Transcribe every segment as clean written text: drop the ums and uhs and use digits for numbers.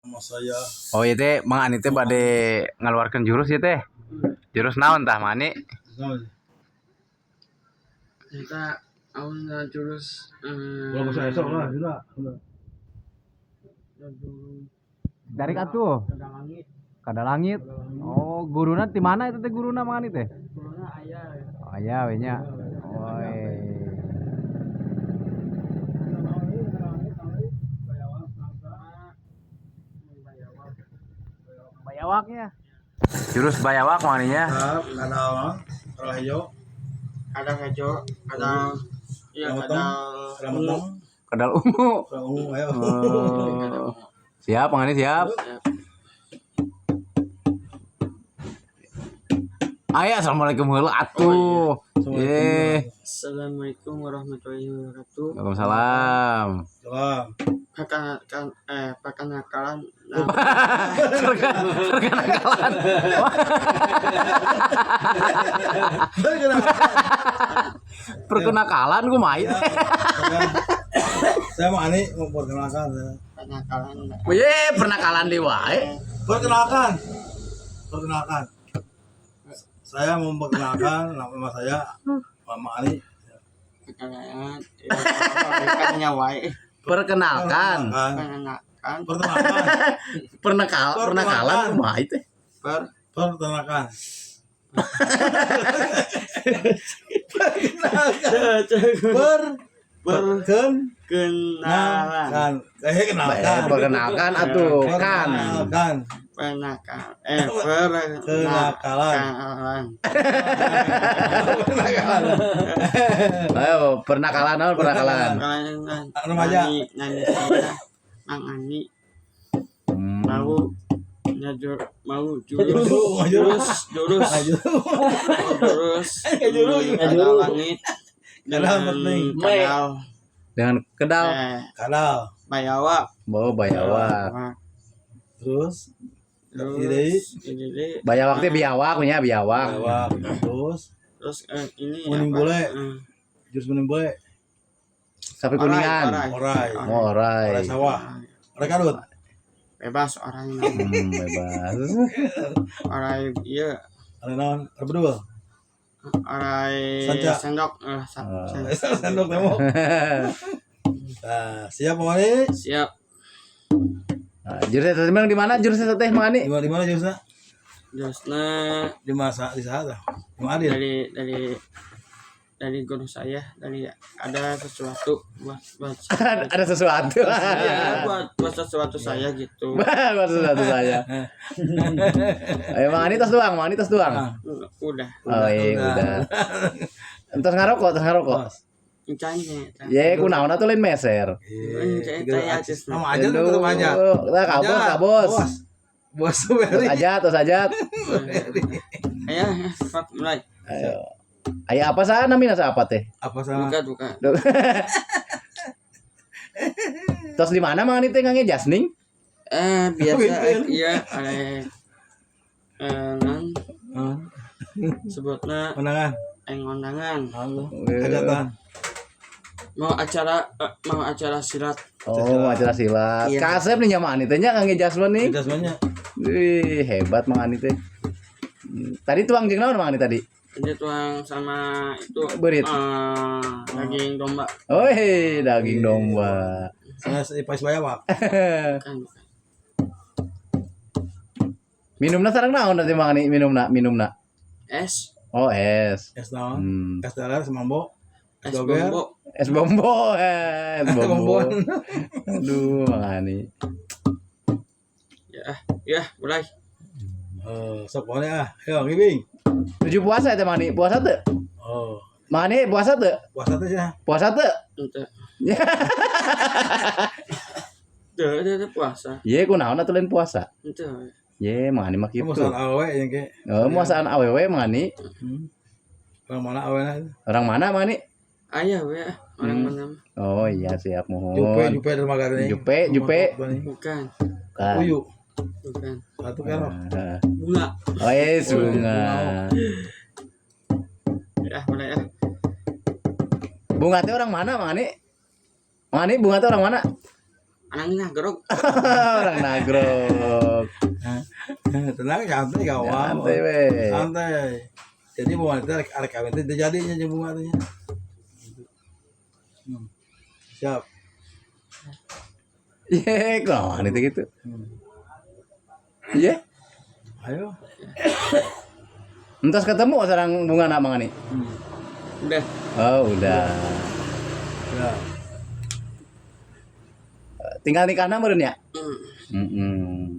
Nama saya Oh iya teh, Mang Ani teh bade ngaluarkeun jurus ieu teh. Jurus naon tah, Mang Ani? Kita awalnya jurus Kalau bahasa esok lah, sudah. Sudah. Tarik atuh. Kada langit. Kada langit. Oh, guruna di mana itu teh guruna Mang Ani teh? Guruna aya. Oh aya we nya. Oh. Bayawaknya. Jurus bayawak Mang Ani nya. Ada kada hijau, Kada hejo, kada iya Kada kada kada metong, Kadal ungu. kada ungu, ayo. Oh. Siap Mang Ani siap. Ayo, assalamualaikum heula atuh. Eh, Assalamualaikum warahmatullahi wabarakatuh. Waalaikumsalam. Salam. Perkenalkan perkenalkan Perkenakalan. Perkenakalan kumaha ieu teh? Saya mau Ani mau perkenalkan. Saya. Perkenalkan. Ye, pernakalan deui wae. Perkenalkan. Perkenalkan. Saya mau memperkenalkan nama saya Mama Ani. Perkenalkan ya wae. Perkenalkan. Perkenalkan. Perkenalkan. Pernakal, pernakalan kumaha ieu teh? Per Perkenalkan. Per perkenalan. Perkenalkan. Eh, kenalkan. Perkenalkan atuh kan. Perkenalkan. Penakal perkenakalan. Ayo, pernakalan naon pernakalan? Remaja. Nani saya Mang Ani mau nyajur mau jurus Jurus, jurus jurus jurus kadal langit Kadal penting. kadal Dengan kedal Kadal. bayawak. bawa bayawak. Terus Terus ini Bayawak teh biawak nya biawak. Bayawak. Terus terus ini Kuning apa? boleh. Jurus kuning boleh. Sapi kuningan. Orai. Orai. Oh, orai. Orai sawah. Orai kadut. Bebas orang Bebas. orai iya Orai naon? Orai bedul. Orai Sanca. sendok Oh. Sendok tembok. Nah, siap Mang Ani? Siap. Nah, jurus eta teh di mana jurus eta teh Mang Ani? Di mana di mana jurusnya? Jurusnya Di masa di saat Di mana Adil? dari dari dari guru saya, dari ada sesuatu buat buat Ada sesuatu. ya, buat buat sesuatu saya gitu. Buat sesuatu saya. Ayo Mang Ani tos doang, Mang Ani tos doang. Ah. Udah. Oh iya udah. Entos ngarokok, tos ngarokok. Bos. Encanya Ye, kunaon atuh lain meser. Sama aja tuh tetap aja. Nah, kabos, kabos. Bos. Bos Tos Ferry. aja, tos aja. Ayo, pak mulai. Ayo. Ayo apa sah namina sa apa teh? Apa sama? Buka buka. Tos di mana Mang Ani teh ngangge jasning? Biasa iya ada nan sebutna Undangan. eng undangan. Hajatan. Mau acara silat. Oh, acara silat. Iya. Kasep nih nya Mang Ani teh nya ngangge jasman nih. Jasmannya. Wih, hebat Mang Ani teh. Tadi tuang jeung naon Mang Ani tadi? Ini tuang sama itu Berit. Daging domba. Oi, daging domba. Sama si Pais Bayawak. Bukan, bukan. Minumna sareng naon nanti Mang Ani minumna, minumna. Es. Oh, es. Es naon? Hmm. Es daler semambo. Es Doger. bombo. Es bombo, es bombo. Bonbon. Aduh, Mang Ani. Ya, ya, mulai. Sok pokoknya ah. Ayo ngibing. Tujuh puasa ya Mang Ani? Puasa tuh? Oh, Mang Ani puasa tuh? puasa teh ya. Puasa tuh? Ente. Tuh, tuh, tuh, puasa. Ye, kunaon atuh lain puasa? Ente. Ye, Mang Ani mah Itu kitu. musahan awewe yang ke. Oh, muasaan awewe Mang Ani. Orang mana awena? Orang mana Mang Ani? Ayah, we. Orang mana? Oh iya, siap mohon. Jupe, jupe dermaga ini. Jupe, jupe. Bukan, Bukan. Uyu. bukan. Satu kerok. Ah. Bunga. Oh, yes, bunga. Ya, mulai ya. Bunga teh orang mana, Mang Ani? Mang Ani, bunga teh orang mana? Anangnya gerok. Orang nagrog. Tenang, santai kawan. Santai we. Santai. Jadi mau wanita arek kawin teh jadinya jeung bunga teh nya. Siap. Ye, kumaha itu gitu. Iya. Ayo. Entos ketemu sareng bunga nak Mang Ani? Udah. Oh, udah. Ya. Tinggal nikahna meureun ya? Hmm. Heeh.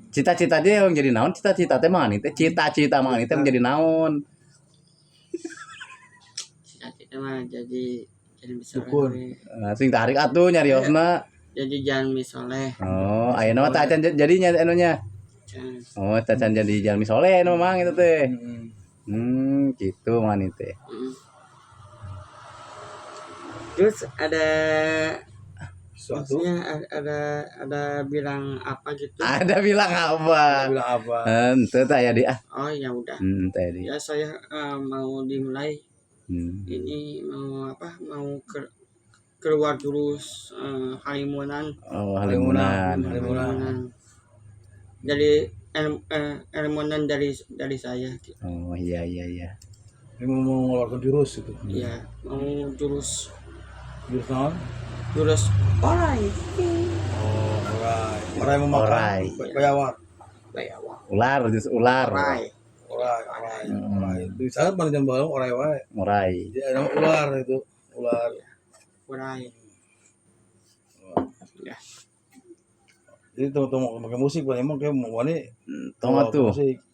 Cita-cita dia yang jadi naon? Cita-cita teh Mang Ani teh, cita-cita Mang Ani teh menjadi naon? Cita-cita mah jadi misoleh. Dukun. Eh, sing tarik atuh nyariosna. Jadi jalmi soleh. Oh, ayeuna mah tacan jadinya anunya. Jangan. Oh, tacan jadi jalmi soleh nu Mang itu teh. Hmm. Gitu Mang Ani teh. Terus ada Suatu maksudnya ada bilang apa gitu? Ada bilang apa? bilang apa? Henteu teh aya di ah. Oh ya udah. Teh aya di. Ya saya mau dimulai ini mau apa? Mau keluar jurus halimunan. Oh, halimunan. Halimunan. Halimunan. Dari halimunan dari saya. Oh, iya iya iya. Ini mau mengeluarkan jurus itu. Ya mau jurus Jurus naon? jurus orai. Oh, orai. Orai memakan Orai. Bayawak. Bayawak. Ular, jurus ular. Orai. Orai, orai, orai. Itu sana pada jam balong orai wae. Orai. Jadi ada ular itu, ular. Orai. Ya. Jadi teman-teman pakai musik, Pak, emang kayak mau wani Tong atuh. musik.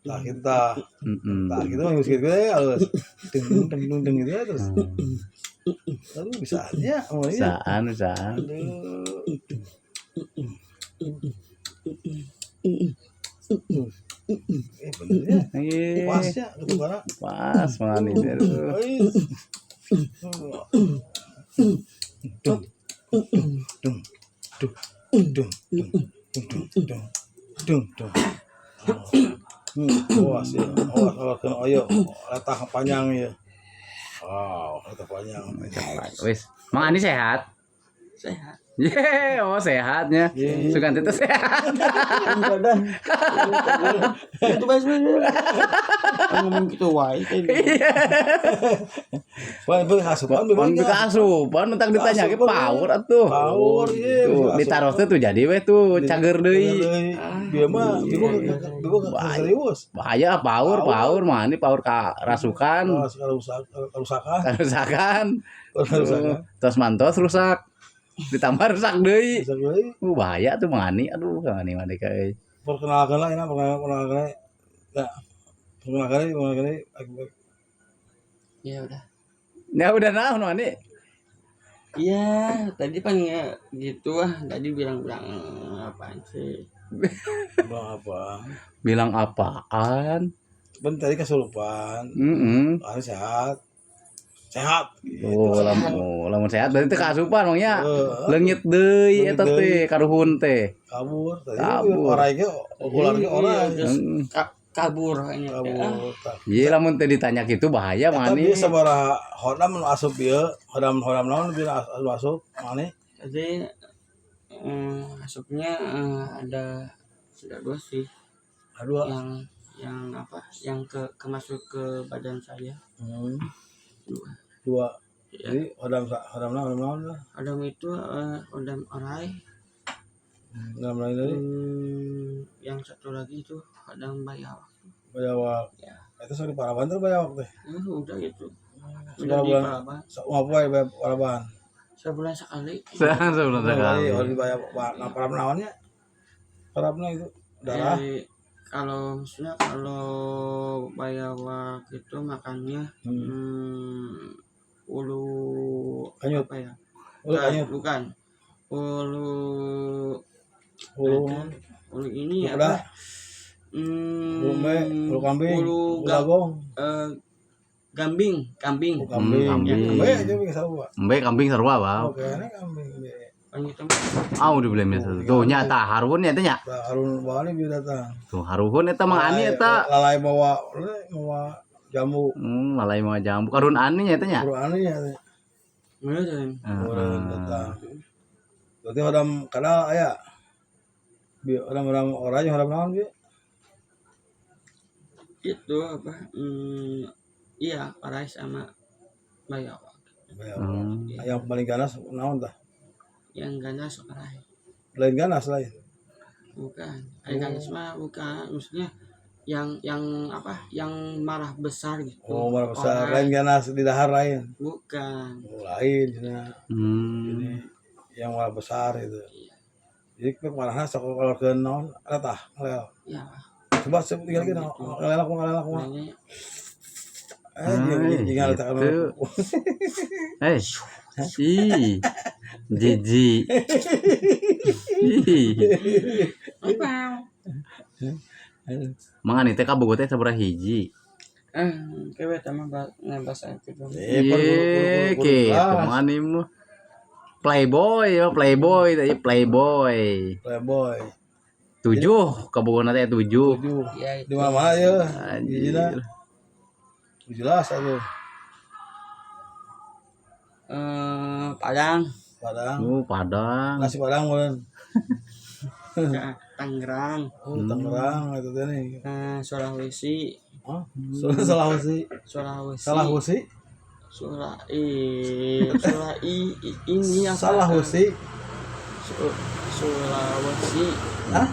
Nah, kita nah kita mah musik gitu ya halus. Deng deng deng deng deng gitu ya terus. Aduh, bisa aja mau ini. Bisaan, bisaan. Aduh. Bener ya. Iya. Pas ya, gitu karena. Pas Mang Ani teh. Aduh. Dung, dung, dung, dung, dung, dung, dung, dung, dung. Awas ya, awas kalau kena oyo, letah panjang ya. Wow, letah panjang. Wis, Mang Ani sehat? Sehat. Ye, oh sehatnya. Iya. Sugan teh sehat. Badan. Itu bas ngomong gitu wae. Wah, itu asupan Pan memangnya. asupan mentang ditanya ge Asupan, power atuh. Power, iya. Tuh, ditaros teh tuh jadi we tuh cager deui. Dia mah, dia mah, dia mah serius. Bahaya power, power Mang Ani power ka rasukan, Kerusakan, karusakan. kerusakan. Terus mantos rusak. Ditambah rusak deui. Rusak deui. Bahaya tuh Mang Ani. Aduh, Mang Ani mah deui euy. Perkenalkan lah, ini perkenalkan, perkenalkan. Nah, perkenalkan, perkenalkan. Ya udah. Ya udah naon Mang Ani. Iya, tadi pan ya gitu ah, tadi bilang-bilang apaan sih? Bilang apa? Bilang apaan? Ben tadi kesurupan. Heeh. Harus sehat. Sehat. Oh, lamun lamun sehat berarti teh kaasupan Mang nya. Heeh. Leungit deui eta Leungit teh karuhun teh. Kabur. Tadi Kabur. orai ge ular ge orai. Iya, terus kabur kayaknya. Ah, Kabur. Tah. Iya lamun teh ditanya gitu bahaya Mang Tapi Ani. sabaraha hodam nu asup ieu, hodam hodam naon bila asup asup mane? Tadi asupnya ada sudah dua sih Aduh. yang apa? Yang ke masuk ke badan saya. Dua. Dua. Ya. Jadi hodam hodam naon hodam naon lah. Adam itu odam orai. Hodam lain tadi Yang satu lagi itu odam bayawak. Bayawak. Ya. Eta sok di Paraban teh bayawak teh. Udah gitu. Udah Seberapa di bulan? Paraban. Sok ngapoe bayar Paraban. Sebulan sekali. Sebulan sekali. Oh, di bayar nah Paraban naonnya? Parabna itu darah. Kalau maksudnya kalau bayawak itu makannya ulu Kanyut. apa ya? Ulu kanyut. Bukan. Ulu Ulu ulu ini Ulu apa? kuda. Ulu me, ulu kambing, Ulu ulu gagong, kambing, kambing. ulu kambing. Kambing. Kambing aja bisa sarua. Embe kambing sarua, Bang. Oke, ini kambing. Be. Kan gitu mah. Ah, udah beli biasa. Tuh nya tah haruhun nya teh nya. Nah, Harun Bali bisa datang. Tuh haruhun eta Mang Ani eta. Lalai bawa, lalai bawa jamu. Lalai mau jambu. Harun Ani nya teh nya. Harun Ani ya. Meureun. Meureun tetang. Berarti hodam kadal aya. Bi hodam-hodam oray hodam naon bi? Itu apa? Iya, oray sama bayawak. Bayawak. Yang paling ganas naon tah? Yang ganas oray. Lain ganas lain. Bukan. Yang ganas mah bukan, maksudnya yang apa? Yang marah besar gitu. Oh, marah besar. Oray. Lain ganas di dahar lain. Bukan. Oh, lain cenah. Jadi yang marah besar itu. Jadi marahna sok keluarkeun naon eta tah, ngelel. Ya. Coba sebut tinggal kita ngelel aku ngelel aku. Nanya. Eh, dia tinggal letakkan. Gitu. Eh, ih, jijik. Ih. Apa? Mang Ani teh kabogoh teh sabaraha hiji? Eh, kewe mah bahasa itu. Ye, gitu Mang Ani mah. Playboy ya, playboy tadi playboy. Playboy. 7 kabogohna teh 7. 7. Ya, Di mana-mana ya. Anjir. Hijina. Jelas atuh. Padang. Padang. Oh, Padang. Nasi Padang meureun. Tangerang. Oh, Tangerang itu teh nih. Sulawesi. Hah? Sulawesi. Sulawesi. Sulawesi. Sulai ini apa? Sulawesi. Sulawesi. Hah?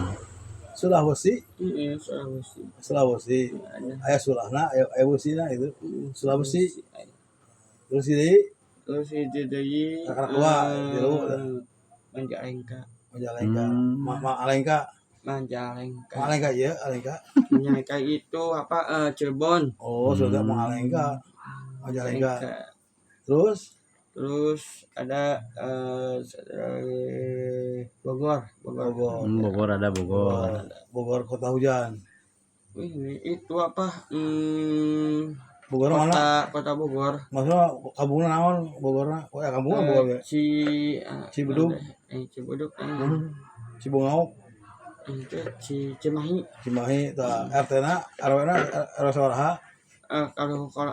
Sulawesi. Iya, Sulawesi. Sulawesi. Aya sulahna, aya aya wesina itu. Sulawesi. Terus ini Terus itu deui Anak dua, tilu. Majalengka. Majalengka. Ma, ma Alengka. Majalengka. Ma Alengka ieu, Alengka. Majalengka itu apa Cirebon. Oh, sudah Ma Alengka. Majalengka. Terus Terus ada Bogor, Bogor. Bogor. Bogor ada Bogor. Bogor kota hujan. Ini itu apa? Bogor Kota, mana? Kota Bogor. Maksudnya kampungna naon Bogorna? Oh ya kampungna Bogor ya. Cibedug. Cibedug. Cibungauk. Itu Cimahi. Cimahi tah RT-na, RW-na RW sabaraha? Kalau kalau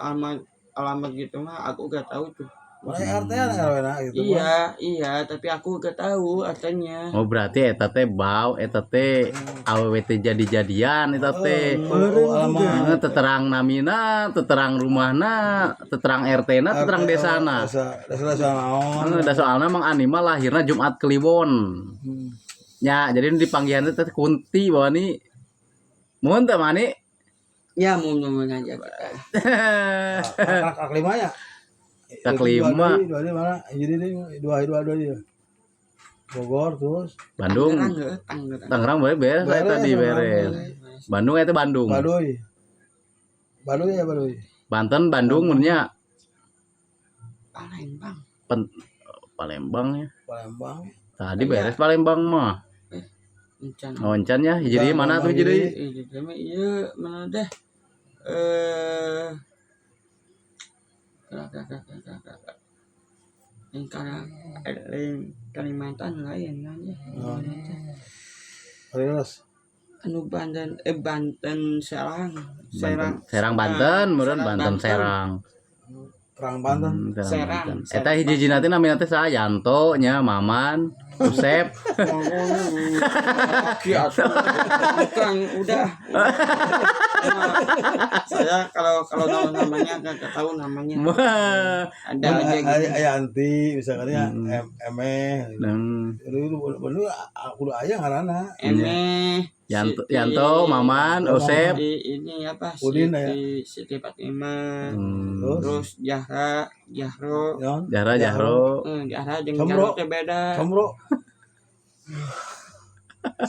alamat gitu mah aku gak tahu tuh. Mana RT na RW-na gitu. Iya, iya, tapi aku gak tahu artinya. Oh berarti eta teh bau, eta teh awewe teh jadi-jadian eta teh. Oh, alamat. Teterang namina, teterang rumahna, teterang RT-na, teterang desana. Desa desa naon? Da soalna Mang Ani mah lahirna Jumat Kliwon. Ya, jadi nu dipanggihan teh Kunti bawa ni. Mun teh Mang Ani? Ya, mau ngomong aja kita. Rak lima ya? Rak lima. Dua di mana? Jadi ini dua dua dua dia. Bogor terus Bandung. Tangerang, Tangerang. Tangerang boleh beres saya Beres, tadi beres. Bandung itu Bandung. Baduy. Baduy ya Baduy. Banten Bandung munnya Palembang. Palembang ya. Palembang. Tadi beres Palembang mah. Encan. Oh, encan ya. Jadi mana tuh jadi? Jadi mah iya mana deh. Yang lain Kalimantan lain aja. Terus Anu Banten Banten Serang. Serang. Serang Banten, meureun Banten Serang. Terang Banten. Serang Serang. Banten. Eta hiji-hiji teh namina teh saha Yanto nya Maman, Usep. Bukan, udah. Saya kalau tahu namanya nggak tahu namanya. Ada aja gitu. Ayanti misalkan ya Eme. Dulu dulu aku udah aya ngaranna. Eme. Yanto, Yanto, Maman, Usep. Ini apa? Udin ya. Siti Fatimah. Terus Jahra, Jahro. Jahra, Jahro. Jahra jeung Jahro teh beda. Comro.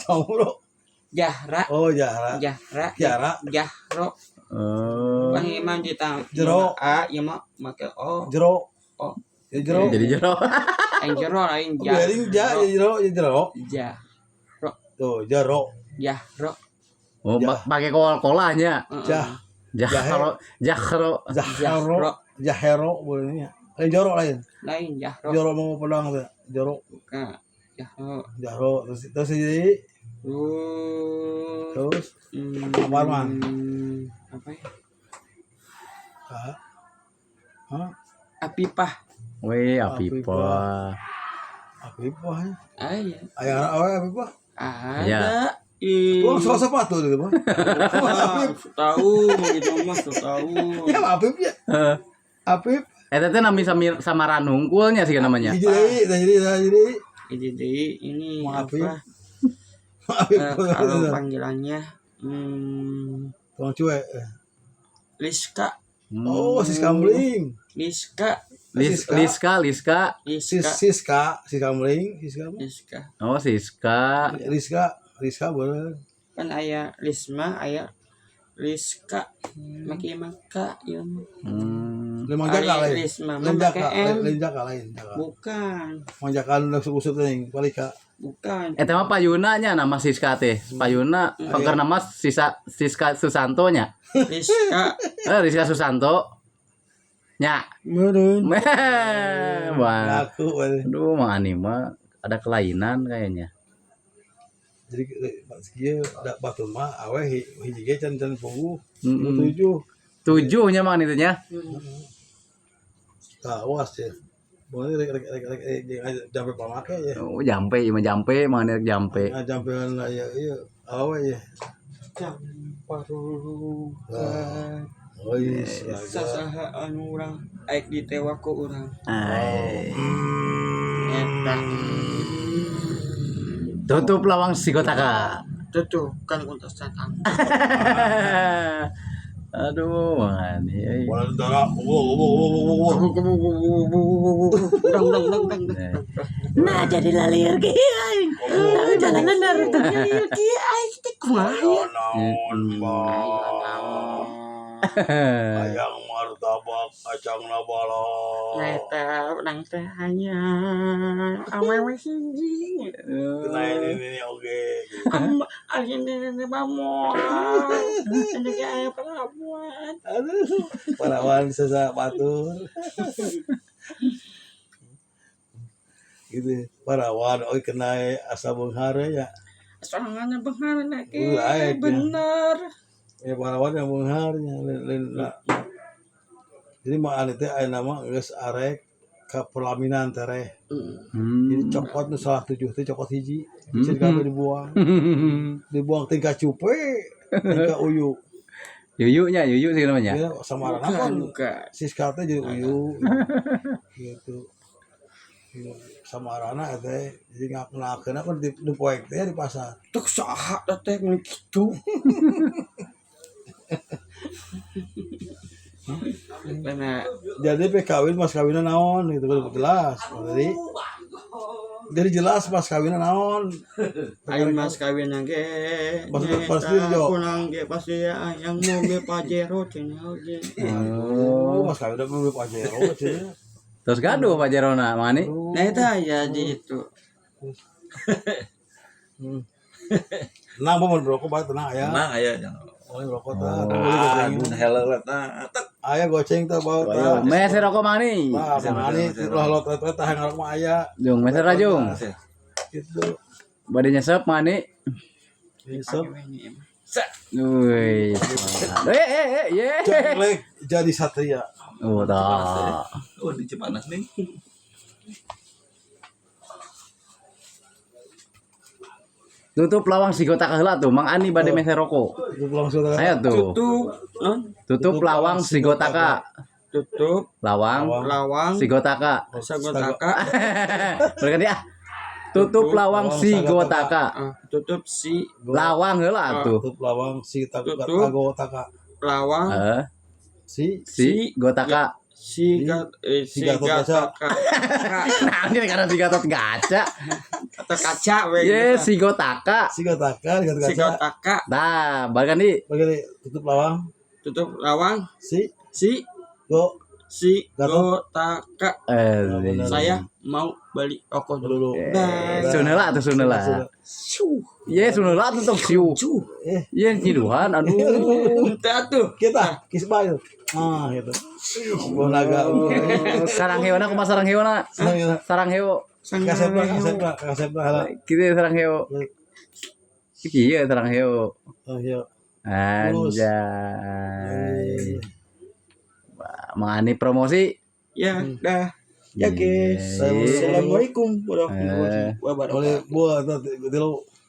Comro. Jahra. Oh, Jahra. Jahra. Jahra. Jahro. Oh. Bang Iman di tang. Jero. A, ieu mah make O. Jero. O. Ya jero. Jadi jero. Yang jero lain ja. Biarin ja, ya jero, ya jero. Jahro. Tuh, jero. Jahro. Oh, pakai kol-kolahnya. Jah. Jahro, Jahro. Jahro. Jahero bolehnya. Lain joro lain. Lain Jahro. Joro mau pedang tuh. Joro. Bukan. Jahro. Jahro terus terus jadi terus apa Mang? Apa ya? Hah? Apipah. Weh, Afifah. Afifah. Aya. Aya awe Afifah. Ada. Ih. Tuang soal sepatu gitu mah. Ah, tahu gitu mah tahu. Ya Afif ya. Afif. Eta teh nami samaran hungkulnya sih namanya. Hiji deui, tah jadi tah jadi. Ini deui ini Maaf, apa? Afif. Kalau panggilannya Tuang cuek. Liska, Oh, Siska Mling. Liska, Liska, Liska. Liska, Siska, Siska Mling, Siska. Liska. Oh, Siska. Rizka, Rizka boleh. Kan aya Lisma, aya Liska. Make maka ieu mah. Lemang jaka Ari lain. Risma mah Lain jaka, make M. lain jaka lain jaka. Bukan, Mang jaka nu usut-usut teuing palika. bukan. Eta mah payuna nya nama Siska teh. Payuna pangker nama Sisa Siska Susanto nya. Liska. Eh, Rizka Susanto. Nya. Meureun. Wah. Ngaku we. Aduh, Mang Ani mah ada kelainan kayaknya. Jadi kieu da batur mah awe hiji ge can can puguh. Mm-mm. 7. 7 nya Mang Ani teh nya. Tah awas ya. Boleh rek rek rek rek jampe pamake ya. Oh, jampe, ieu mah jampe, Mang Ani rek jampe. Nah, jampean lah ya ieu awe ya. Parurukan. Oh, iya. Sasaha anu urang aik ditewak ku urang. Ai. Eta. Tutup lawang Sigotaka. Tutup kan untuk setan. Aduh, Mang Ani. euy. Bola darah. Wo wo wo wo wo. Urang urang urang urang. Nah, jadi lalir ki aing. Jalanan dari Ki aing teh kumaha ya? Naon bang. Ayang martabak kacang balok. Eta urang teh hanya awewe hiji. Nah ini oke. Am ari nenek mamoal. Ini ge aya perawan. Aduh, parawan sesa batur. Gitu, parawan oi kena asa beunghar ya. Soalnya beunghar ke Ulah, ya. bener. Ya parawan yang beunghar nya lain lah. Jadi mah ane teh aya nama geus arek ka pelaminan tereh. Jadi cokot nu salah 7 teh cokot hiji. Bisa kabeh dibuang. Dibuang tingkah cupe, tingkah uyu. Yuyunya, yuyu sih namanya. Ya samaran apa? Bukan, bukan. Siska teh jadi uyu. Gitu. Samarana teh jadi ngakenakeun kan di poek teh di pasar. Tuh saha teh mun kitu. Karena Jadi pe kawin mas kawinna naon gitu kan jelas. Jadi jelas mas kawinna naon. ayo mas kawin ge Pasti jo. Kurang ge pasti ya yang mobil Pajero cenah oge. Oh, mas kawinna mobil Pajero cenah. Terus gaduh Pak Jerona, Mang Ani. Nah itu ya di itu. Tenang, mau berokok bae tenang aya. Tenang aya jangan. Oh, rokok tah. Beli goceng. Aduh heleuh tah. Tek. Aya goceng tah bawa tah. Meser rokok Mang Ani. Tah, Mang Ani ulah lot lot tah ngarok mah aya. Jung, meser rajung. Gitu. Bade nyesep Mang Ani. Besok Wih. Eh eh eh ye. Ceklek jadi satria. Oh, tah. Oh, di Cipanas nih. Tutup lawang Sigotaka heula tuh, Mang Ani bade meser rokok. Tutup langsung tah. Ayo tuh. Tutup non Tutup lawang Sigotaka. tutup Lawang lawang Sigotaka. Sagotaka. Berarti ah. Tutup lawang Sigotaka. Ah, tutup si Lawang heula tuh. Tutup lawang si Tutup. tago taka. lawang Heeh. Si Si Gotaka. si gat eh, Si si Gatot Kaca. Gataka. Nah, ini karena si Gatot Kaca. Atau kaca we Ye, gitu. si Gotaka. si Gotaka, Gatot Si Kaca. Gotaka Nah, balikan di Begini, tutup lawang tutup lawang si si go si Gatot. Gotaka. eh Saya mau beli rokok dulu. dulu. Bye. Sunela tuh sunela. Ye, sunela tuh tong siu. Eh, Ye, nyiduhan aduh. Ente atuh. kita kisba itu. Ah, gitu. Ih, naga. Sarang heona kumaha sarang heona? Senang ya. Sarang heo. Kasep lah, kasep lah, kasep lah. Hala. Kitu sarang heo. Iya, sarang heo. Oh, iya. Anjay. Wah, Mang Ani promosi. Ya, dah. Ya guys. Iya. Assalamualaikum warahmatullahi Oleh wabarakatuh. buah tilu.